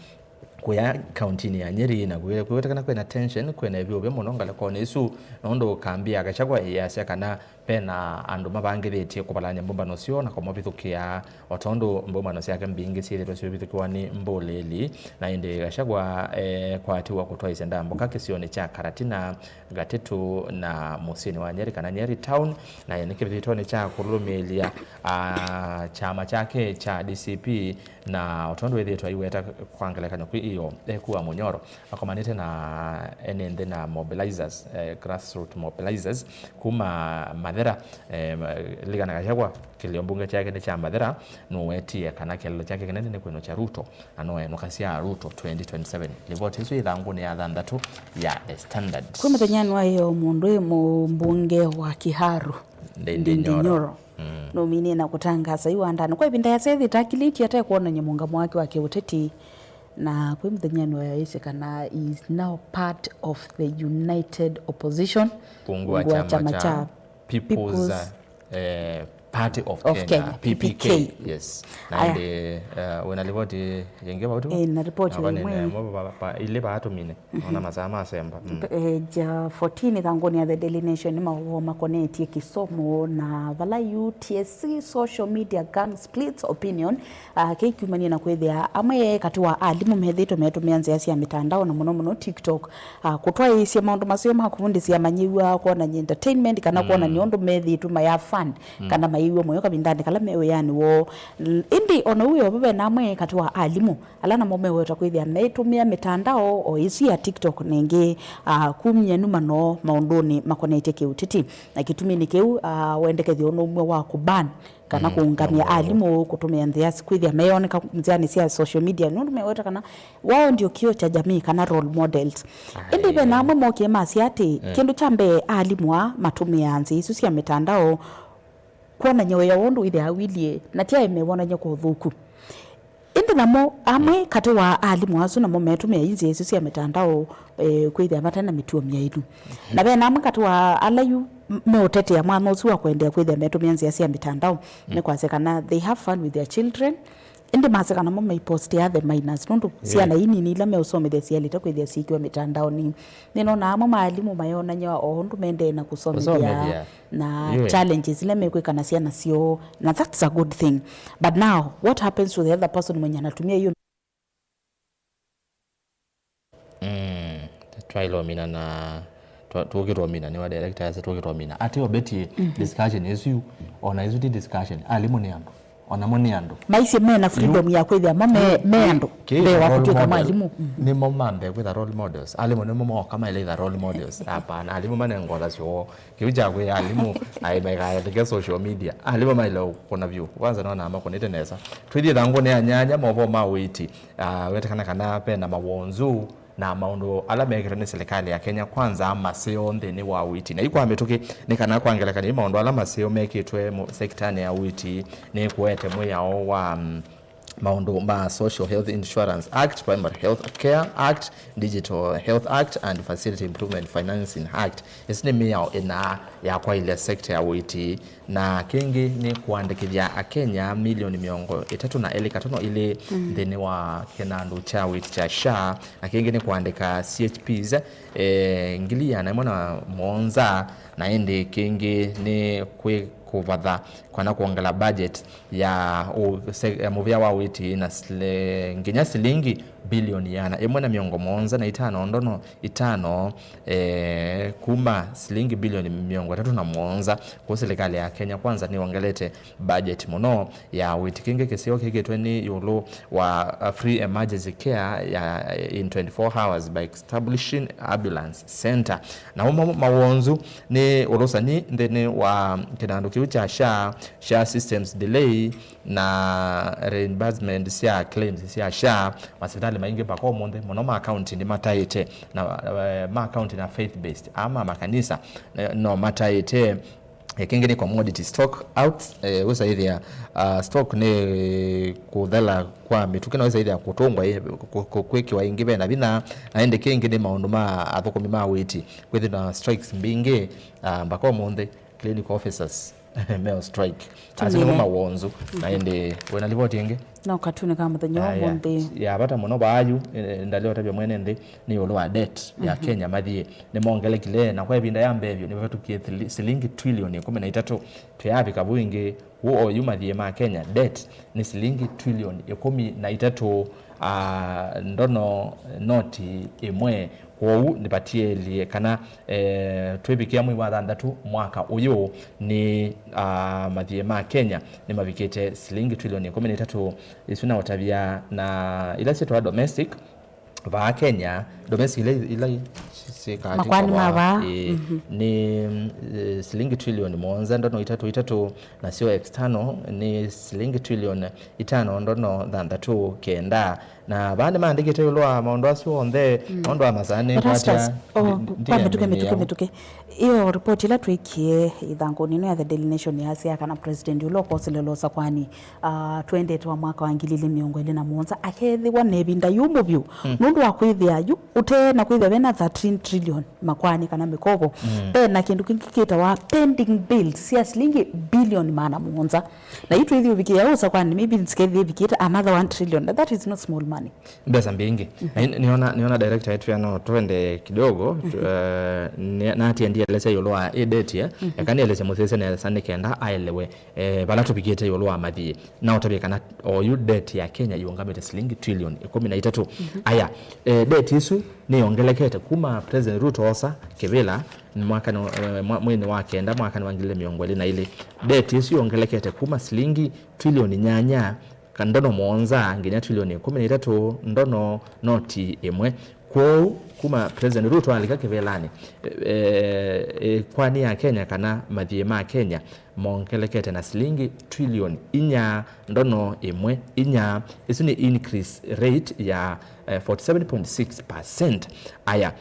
kũya kauntinĩ ya Nyeri, na kwĩ-, kwĩwetekana kwĩna tension, kwĩna ĩvyũvya mũno ngalĩkonĩ ĩsu, nũndũ kambi ya Gachagua yasya kana vena andũ mavangĩthĩtye kũvalany'a mbũmbano syoo na kũmavithũkĩa, o tondũ mbũmbano syake mbingĩ syĩthĩtwe syũvithũkĩwa nĩ mbũlĩli. Na ĩndĩ Gachagua, eh, kwatiwa kũtwaĩsya ndambũka kĩsionĩ kya Karatina, Gatĩtũ na mũsyĩnĩ wa Nyeri kana Nyeri Town, na nĩ kĩvithitoni kya kũlũlũmĩĩlya, ah, kyama kyake kya D C P, na o tondũ ethĩĩtwe aiweta kwa ngelekany'o kwĩ ĩyo, ekua Mũnyoro akomanĩte na ene nthĩ na mobilizers, eh, grassroot mobilizers kuma Mathera, eh, lilikana Gachagua kĩlĩo mbunge kyake nĩ kya Mathera, nũwetie kana kĩeleelo kyake kĩnene nĩ kwĩnũkya Ruto. Na no enũkasya Ruto twenty twenty-seven. Livoti ĩsu yĩ ĩthangũnĩ ya thanthatũ ya The Standard. Kwĩ mũthenyanĩ wa ĩyo, mũndũ ĩ mũmbunge wa Kiharu, Ndindi Ndindi Nyoro. Nyoro. Mm. Nũminie na kũtangaasa yu andani kwa ĩvinda yasya ĩthĩ takilĩtye ate kwonany'a mũngamo wake wa kĩũteti. Na kwĩ mũthenyanĩ wa ĩyo ĩsĩ kana he is now part of the United Opposition. Ungu wa kyama kya People's, People's eh, Party of Kenya, P P K. Yes. Na ĩndĩ, eh, wĩna livoti yĩngĩ vau tu? Eh, na livoti ĩmwe. Ilĩ vaatũmine. Ona masaa masemba. Mm. Eh, ja fourteen ĩthangũnĩ ya The Daily Nation nĩ maũvoo makonetye kĩsomo na vala U T S C social media gang splits opinion. Ah, kĩu kiumanie na kwĩthĩa amwe katĩ wa alimũ methĩĩtwe metũmĩa nzĩa sya mĩtandao na mũno mũno TikTok, ah, kũtwaĩĩsya maũndũ maseo ma kũvundĩsya amanyĩw'a, kwonany'a entertainment, kana kwonany'a ũndũ methĩĩtwe maya fun, kana mayĩw'a mũyo kavindanĩ kala me wĩanĩ woo. L-, ĩndĩ o na ũu wĩ o vo, ve na amwe katĩ wa alimũ ala namo mewetwa kwĩthĩa meitũmĩa mĩtandao o ĩsu ya TikTok nengĩ, ah, kumya nũmano maũndũnĩ makonetye kĩũteti. Na kĩtuminĩ kĩu, ah, wendekethyo ũnũmwe wa kũban kana kũũngamya alimũ kũtũmĩa nzĩa kwĩthĩa meyoneka nzĩanĩ sya social media, nũndũ meweta kana wao ndio kioo cha jamii kana role models. Ĩndĩ ve na amwe mokie masya atĩ kĩndũ kya mbee alimũ aa matũmĩaa nzĩa isu sya mĩtandao kwonany'a wĩa wa ũndũ wĩthĩaa ũilyĩ, na ti aĩ mewonany'a kwa ũthũku. Ĩndĩ namo amwe katĩ wa alimũ asu namo metũmĩa nzĩa isu sya mĩtandao, eh, kwĩthĩa mate na mĩtuo myaĩlu. Na ve na amwe katĩ wa ala yu m-, meũtetea mwanya ũsu wa kũendeea kwĩthĩa metũmĩa nzĩa sya mĩtandao, nĩ kwasya kana they have fun with their children. Ĩndĩ masya kana mo maipostea the minors, nũndũ syana ii nini ila meũsomethya sialĩte kwĩthĩa syĩkiwa mĩtandaonĩ. Nĩnonaa amwe ma alimũ mayonany'a o ũndũ mendee na kũsomethya na challenges ila mekwĩkana syana syoo, na that's a good thing. But now, what happens to the other person mwenye anatumia hiyo? Mm, twaĩle ũmina na twa-, tũkĩtwa ũmina, nĩwa director ase tũkĩtwa ũmina. Ate obetie discussion ĩsu, ona ĩsu ti discussion. Alimũ nĩ andũ. Onamo nĩ andũ. Maisye mena freedom ya kwĩthĩa mo me, me andũ. Mbee wa kũtwĩka mwalimũ. Nĩmo mambe kwĩtha role models. Alimũ nĩmo moka maĩle itha role models. Hapana, alimũ manengotha syoo. Kĩu kya kwĩa alimũ, ai, maikaethĩke social media. Alimũ maĩle kũna vyũ. Kwanza nona makũnĩte nesa. Twĩthiĩ thangũnĩ ya nyanya, maũvoo ma ũiiti. Ah, wetekana kana vena mawonzu na maũndũ ala mekĩtwe nĩ silikalĩ ya Kenya Kwanza maseo nthĩnĩ wa ũiiti. Na yu kwa mĩtũkĩ, nĩ kana kwa ngelekany'o, yu maũndũ ala maseo mekĩtwe sektanĩ ya ũiiti nĩ kũete mwĩao wa, mm, maũndũ ma Social Health Insurance Act, Primary Health Care Act, Digital Health Act and Facility Improvement Financing Act. Ĩsu nĩ mĩao ĩna yakwaĩlya sekta ya ũiiti, na kĩngĩ nĩ kũandĩkĩthya Akenya milioni mĩongo ĩtatũ na elĩ katono ilĩ nthĩnĩ wa kĩnandũ kya ũiiti kya SHA, na kĩngĩ nĩ kũandĩka C H Ps, eh, ngili ĩana ĩmwe na mũonza, na ĩndĩ kĩngĩ nĩ kwĩ kũvatha kana kwongela budget ya ũ-, se-, ya mũvĩa wa ũiiti na sile-, nginya silingi bilioni ĩana ĩmwe na mĩongo mũonza na itano ndono itano, eh, kuma silingi bilioni mĩongo ĩtatũ na mũonza. Kũu silikalĩ ya Kenya Kwanza nĩyongelete budget mũno ya ũiiti. Kĩngĩ kĩseo kĩkĩtwe nĩ ĩũlũ wa, uh, free emergency care ya, in twenty-four hours by establishing ambulance center. Namo ma-, mawonzu nĩ ũlũsani nthĩnĩ wa kĩnandũ kĩu kya SHA, SHA systems delay, na reimbursement sya claims sya SHA. Masivitalĩ maingĩ mpaka ũmũnthĩ mũno ma county nĩmataĩte, na, eh, ma county na faith based, ama makanisa, eh, no mataĩte. Eh, kĩngĩ nĩ commodity stock out, eh, ũsaĩthĩa, ah, stock nĩ kũthela kwa mĩtũkĩ, na ũsaĩthĩa kũtũngwa, eh, kũ-, kũ-, kwĩkĩwa ĩngĩ vena vinya, na ĩndĩ kĩngĩ nĩ maũndũ ma athũkũmi ma ũiiti kwĩthĩwa na strikes mbingĩ, ah, mpaka ũmũnthĩ clinical officers me on strike. Asu nĩmo mawonzu. Na ĩndĩ wĩna livoti ĩngĩ? No katuni ka mũthenya wa ũmũnthĩ. Ya vata mũno vaayu, eh, ndalea ũtavya mwene nthĩ, nĩ ĩũlũ wa debt ya Kenya mathiĩ. Nĩmongelekile, na kwa ĩvinda ya mbee vyũ nĩvatũkie thili-, silingi trilioni ĩkũmi na itatũ. Twĩavika vau ĩngĩ, w'o oyu mathiĩ ma Kenya, debt nĩ silingi trilioni ĩkũmi na itatũ, ah, ndono noti ĩmwe. Kwoou nĩvatiĩlye kana, eh, twĩvikĩa mwei wa thanthatũ mwaka ũyũ nĩ, ah, mathiĩ ma Kenya nĩmavikĩte silingi trilioni ĩkũmi na itatũ. Isu na ũtavya na ila syĩtawa domestic, vaa Kenya, domestic ila, ila syĩkaa makwani ma vaa, ĩĩ, nĩ, eh, silingi trilioni mũonza ndono itatũ itatũ, nasyo external nĩ silingi trilioni itano ndono thanthatũ kenda. Na vaa nĩmaandĩkĩte ĩũlũ wa maũndũ asu onthe, maũndũ wa masaa nĩ kwatya. Kwa mĩtũkĩ, mĩtũkĩ, mĩtũkĩ. Ĩyo ripoti ĩla twĩkie ĩthangũnĩ ĩno ya The Daily Nation yasya kana president ũla ũkosile ũla ũsakwani, ah, twendete wa mwaka wa ngili ilĩ mĩongo ĩlĩ na mũonza akethĩwa na ĩvinda yũmũ vyũ, nũndũ wa kwĩthĩa yu ũte na kwĩthĩa vena thirteen trillion makwani kana mĩkovo. Ve na kĩndũ kĩngĩ kĩtawa pending bills sya silingi bilioni maana mũonza. Na yu twĩthi ũvikĩa ũsakwani, maybe sikethĩe ĩvikĩte another one trillion. That is not small money. Mbesa mbingĩ. Na nĩ-, nĩona, nĩona director wetu ano twende kidogo, tu-, eh, nĩ-, natie ndielesya ĩũlũ wa ĩ debt, eh. Eka nielesya mũsese nesa nĩ kenda aelewe, eh, vala tũvikĩte ĩũlũ wa mathiĩ. Na ũtavye kana oyu debt ya Kenya yũngamĩte silingi trilioni ĩkũmi na itatũ. Aya, eh, debt isu nĩyongelekete kuma President Ruto osa kĩvĩla mwaka nĩ, eh, mwa-, mweinĩ wa kenda mwaka nĩ wa ngili mĩongo ĩlĩ na ilĩ. Debt isu yongelekete kuma silingi trilioni nyanya ka ndono mũonza nginya trilioni ĩkũmi na itatũ ndono noti ĩmwe. Kwoou, kuma President Ruto alika kĩvĩlanĩ, eh, eh, ĩkwani ya Kenya kana mathiĩ ma Kenya mongelekete na silingi trilioni inya ndono ĩmwe inya. Ĩsu nĩ increase rate ya, eh, forty seven point six percent. Aya,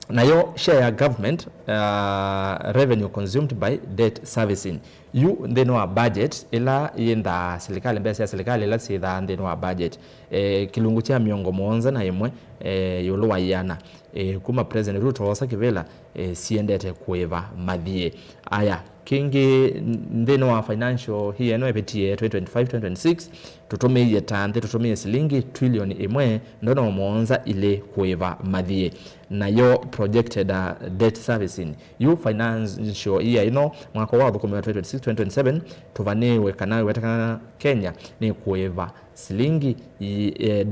nayo share ya government, uh, revenue consumed by debt servicing. Yu nthĩnĩ wa budget, ĩla yĩndaa silikalĩ, mbesa sya silikalĩ ĩla syĩthaa nthĩnĩ wa budget, eh, kĩlungu kya mĩongo mũonza na ĩmwe, eh, ĩũlũ wa ĩana, eh, kuma President Ruto osa kĩvĩla, eh, siendete kũĩva mathiĩ. Aya, kĩngĩ, n-, nthĩnĩ wa financial year ĩno ĩvĩtie, twenty twenty-five, twenty twenty-six, tũtũmĩie ta nthĩ, tũtũmĩie silingi trilioni ĩmwe ndono mũonza ilĩ kũĩva mathiĩ. Nayo projected, uh, debt servicing, yu financial year ĩno, mwaka wa ũthũkũmi wa twenty twenty-six, twenty twenty-seven, tũvanĩĩwe kana ĩwetekana Kenya nĩ kũĩva silingi i-, eh,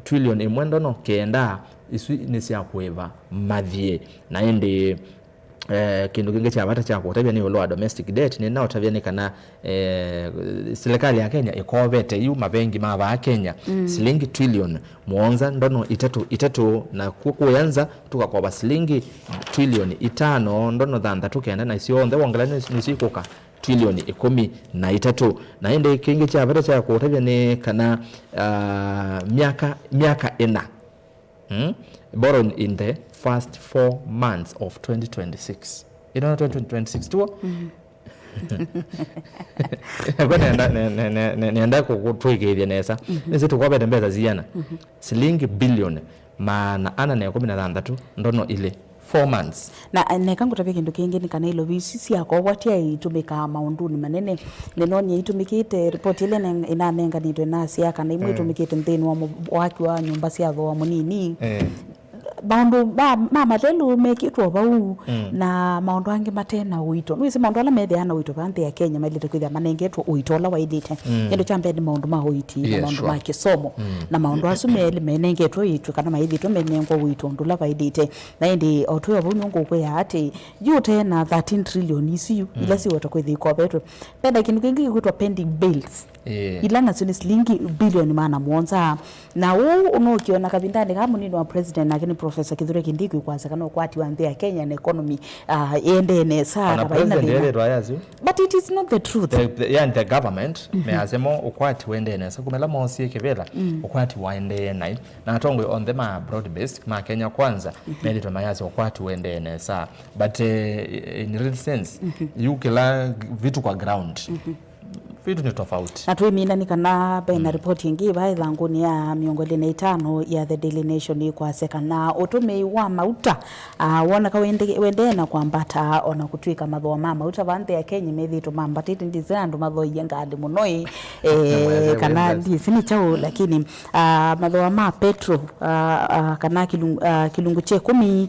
trilioni ĩmwe ndono kenda, isu nĩ sya kũĩva mathiĩ. Na ĩndĩ, eh, kĩndũ kĩngĩ kya vata kya kũtavya nĩ ĩũlũ wa domestic debt, nĩnaũtavya nĩ kana, eh, silikalĩ ya Kenya ĩkovete yu mavengi ma vaa Kenya silingi trilioni mũonza ndono itatũ itatũ, na ku-, kũya nza tũkakova silingi trilioni itano ndono thanthatũ kenda, na syonthe wongela nĩ-, nĩsyĩkũka trilioni ĩkũmi na itatũ. Na ĩndĩ kĩngĩ kya vata kya kũtavya nĩ kana, ah, myaka, myaka ĩna, mm, borrowing in the first four months of twenty twenty-six. Ĩno twenty twenty-six tuo? Kwa nenda, ne- ne- ne- ne- nenda kũtwĩkĩĩthya nesa. Nĩsĩ tũkwavete mbesa siana? Silingi bilioni maana ana na ĩkũmi na thanthatũ ndono ilĩ. Four months. Na eh, neka ngũtavye kĩndũ kĩngĩ, nĩ kana ilovi isu syakovwa ti aitũmĩkaa maũndũnĩ manene. Nĩnonie itũmĩkĩte, ripoti ĩla ĩneng- ĩnanenganĩtwe nasya kana imwe itũmĩkĩte nthĩnĩ wa mũ- waki wa nyũmba sya thooa mũnini. Eh. Maũndũ ma, ma matelu mekĩtwo vau, na maũndũ angĩ mate na ũito. Nĩwĩsĩ maũndũ ala methĩaa na ũito vaa nthĩ ya Kenya mailĩte kwĩthĩa manengetwe ũito ũla waĩlĩte. Kĩndũ kya mbee nĩ maũndũ ma ũiiti na Yes, maũndũ sure. ma kĩsomo. Na maũndũ asu melĩ menengetwe ũito kana maĩthĩtwe menengwa ũito ũndũ ũla vaĩlĩte. Na ĩndĩ o twĩ o vau nĩũngũkwĩa atĩ yu ũte na thirteen trillion isu yu ila siweta kwĩthĩa ikovetwe, vena kĩndũ kĩngĩ kĩkwĩtwa pending bills. Ĩĩ. Ila nasyo nĩ silingi bilioni maana mũonza. Na ũu ũnũkiona kavindanĩ kaa mũnini wa president, nake nĩ Professor Kithure Kindiki, kwasya kana ũkwati wa nthĩ ya Kenya na economy, ah, ĩendee nesa. Ona na vaina president thĩna. Ethĩtwa ayasyo. But it is not the truth. The, the, yani the government measemo ũkwati wendee nesa. Kumela moosie kĩvĩla, ũkwati waendee nai. Na atongoi onthe ma broad based ma Kenya Kwanza methĩtwe mayasya ũkwati wendee nesa. But eh, in real sense, yu kĩla vitu kwa ground, vitu ni tofauti. Na twĩmina nĩ kana ve na ripoti ĩngĩ vaa ĩthangũnĩ ya mĩongo ĩlĩ na itano ya The Daily Nation ĩkwasya kana ũtũmĩi wa mauta, ah, woneka wende- wendee na kwambata, ona kũtw'ĩka mathooa ma mauta vaa nthĩ ya Kenya methĩĩtwe mambatĩte. Ndĩsĩ andũ mathoie ngalĩ mũno ĩ, eh, kana ndĩsĩ nĩ kyaũ, lakini, ah, mathooa ma petro, ah, ah, kana kĩlungu, ah, kĩlungu kya ĩkũmi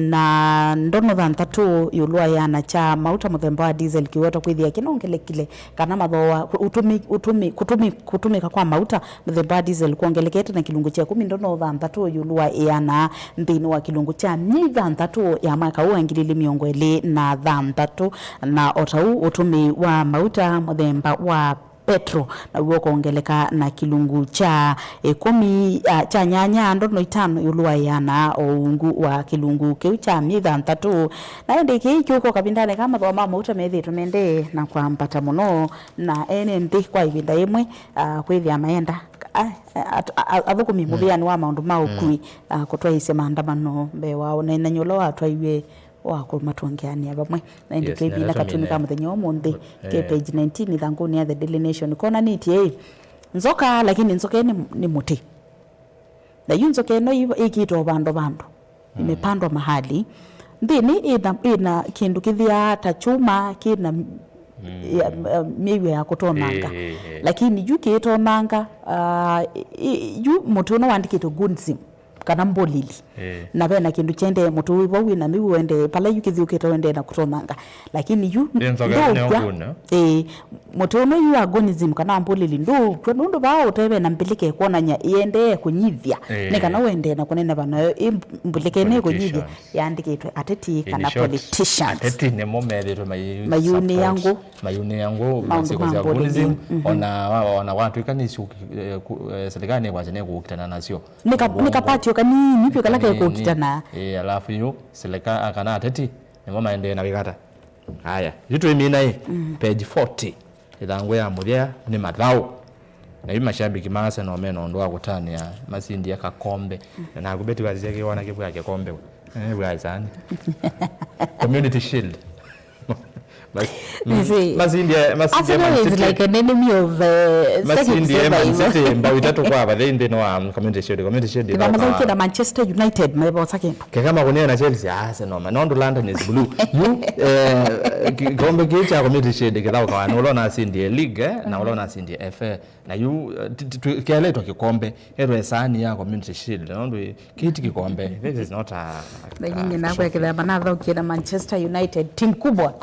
na ndono thanthatũ ĩũlũ wa ĩana kya mauta mũthemba wa diesel kĩwetwa kwĩthĩa kĩnongelekile, kana mathooa, ũtũmi- ũtũmi- kũtũmi- kũtũmĩka kwa mauta mũthemba wa diesel kwongelekete na kĩlungu kya ĩkũmi ndono thanthatũ ĩũlũ wa ĩana nthĩnĩ wa kĩlungu kya myei thanthatũ ya mwaka ũũ wa ngili ilĩ mĩongo ĩlĩ na thanthatũ, na o ta ũu ũtũmĩi wa mauta mũthemba wa petro naw'o ũkongeleka na kĩlungu kya ĩkũmi, ah, kya nyanya ndono itano ĩũlũ wa ĩana o ungu wa kĩlungu kĩu kya myei thanthatũ. Na ĩndĩ kĩĩ kĩũka kavindanĩ ka mathooa ma mauta methĩĩtwe mendee na kwambata mũno, na ene nthĩ kwa ĩvinda yĩmwe, ah, kwĩthĩa maenda, ah, at- a- athũkũmi mũvĩanĩ wa maũndũ ma ũkui, ah, kũtwaĩĩsya maandamano mbee wao, na ĩnany'o ũla watwaiwe wa kũmatwongeanĩa vamwe. Na ĩndĩ Yes, twĩvina nĩnatũmĩne. Katuni ka mũthenya wa ũmũnthĩ, eh, ke page nineteen ĩthangũnĩ ya The Daily Nation, konanĩtye ĩ, nzoka, lakini nzoka ĩ nĩ, nĩ mũtĩ. Na yu nzoka ĩno ĩ- ĩkĩtwe vandũ vandũ, imepandwa mahali. Nthĩnĩ ĩna, ĩna kĩndũ kĩthĩaa ta kyuma, kĩna ya- ya- mĩw'ĩ ya kũtonanga. Ĩĩ, ĩĩ, ĩĩ. Lakini yu kĩtonanga, ah, ĩ- ĩ- yu mũtĩ ũno wandĩkĩtwe Gunsim. Kana mbũlili. Eh. Na vena kĩndũ kyendee mũtĩ ũyũ vau wĩna mĩu wendee, pala yu kĩthiũkĩte wendee na kũtonanga. Lakini yu Nĩ nzoka ĩno ndũkw'a. Nĩũkũna. Ĩĩ, mũtĩ ũno yu wa agonism kana mbũlili ndũkw'a nũndũ vaa ũteve na mbĩlĩka ĩkwonany'a ĩendee kũnyithya. Eh. Nĩ kana wendee na kũneneva nayo ĩ mbĩlĩka ĩno ĩkũnyithya. Politician. Yandĩkĩtwe ateti kana politicians. In short, ateti nĩmo methĩtwe mai- Mayunĩa support, ngũ. Mayunĩa ngũ maũndũ ma sya bullying. Bullying. Mhm. Ona wa- ona watwĩka nĩ syũki- eh, ku- eh, serikali nĩkwasya nĩkũkitana nasyo. Nĩ ka- nĩ kapatio kanini vyũ kala kekũkitana. Ĩĩ, alafu yu silika- kana ateti nĩmo maendee na wĩkata. Aya, yu twĩmina ĩ, page forty, ĩthangũ ya mũthya nĩ mathaũ. Na yu mashabiki ma Arsenal mena ũndũ wa kũtanĩa masindie kakombe. Na naku Betty wasisya kĩwana kĩvw'a kĩkombe we. Eh, vw'a sani. Community Shield. Mas- mm, Nĩsĩ, masindie- masindie Arsenal Man is City. Like an enemy of, uh, second Masindie Man survival. City mbao itatũ kwa vathei nthĩnĩ wa Community Shield. Community Shield ĩthaukawa. Kĩthamathau kĩna Manchester United mevosa kĩndũ. Keka makũnia na Chelsea, Arsenal, man. Nũndũ London is blue. Yu, eh, ki- kikombe kĩĩ kya Community Shield kĩthaukawa nĩ ũla ũnasindie league, eh, na ũla ũnasindie F A. Na yu, eh, ti- ti- tu- kĩaletwa kĩkombe, etwe saani ya Community Shield. Nũndũ ĩ- kĩĩ ti kĩkombe. This is not a, a Na nyinyi a nakwa trophy. Kĩthamba nathaũkie na Manchester United, team kubwa.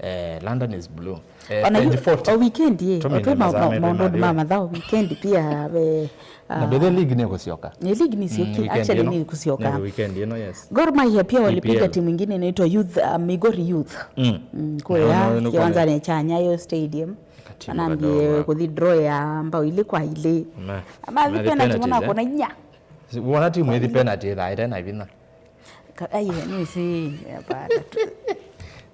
Eh, London is blue. Eh, Ona yu- page forty. O weekend ĩ, Tũmine otwe ma- mathaa ma- maitũ maũndũ ma mathaũ. Mathaũ weekend pia ve, na ah, bethe league nĩ kũsyoka. Nĩ league nĩ syoki, mm, weekend actually ĩno. Nĩ kũsyoka. Nĩ weekend ĩno, yes. Gor Mahia pia walipiga P P L. Timu ingine inaitwa Youth, uh, Migori Youth. Mm. Mm, kũya kiwanzanĩ cha Nyayo Stadium. Katimu anambie kadogo. Kuthi draw ya mbao ile kwa ile. Ma- Ama ma penalty penalties, mwana eh? Kona inya. Si- wona timu ĩthi penalty ĩthaĩte na vinya. Ka- aiye, nĩsĩ, hapana.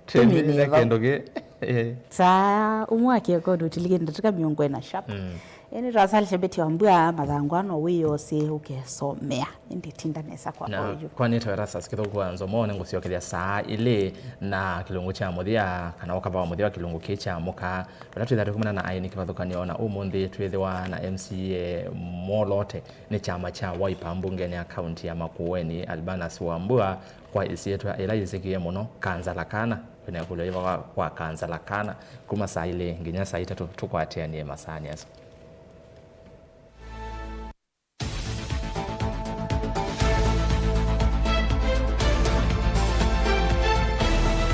Tũmine nĩ vau. Kĩndũ kĩ- eh. Saa ũmwe wa kĩoko ndũtilikĩte ndatĩka mĩongo ĩna sharp. Mm. Ĩndĩ twasalisya Betty Wambua, mathangũ ano wĩyosĩ ũkesomea. Ĩndĩ tinda nesa kwa na oyu. Kwa nĩtawe Erastus Kĩthũku wa Nzomo, nĩngũsyokethya saa ilĩ na kĩlungu kya mũthya, kana ũkava wa mũthya wa kĩlungu kĩĩ kya mũka. Vala twĩthĩwa tũkumana na aeni kĩvathũkany'o, na ũmũnthĩ twĩthĩwa na M C A mwoloote nĩ kyama kya Wiper mbungeni ya kaunti ya Makueni, Albanus Wambua, kwa ĩsyĩtwa ĩla yĩsĩkĩe mũno, Kanzala Kana. Kwĩna ĩkũlyo yĩva kwa Kanzala Kana? Kuma saa ilĩ nginya saa itatũ tũkwatĩanĩe masaanĩ asu.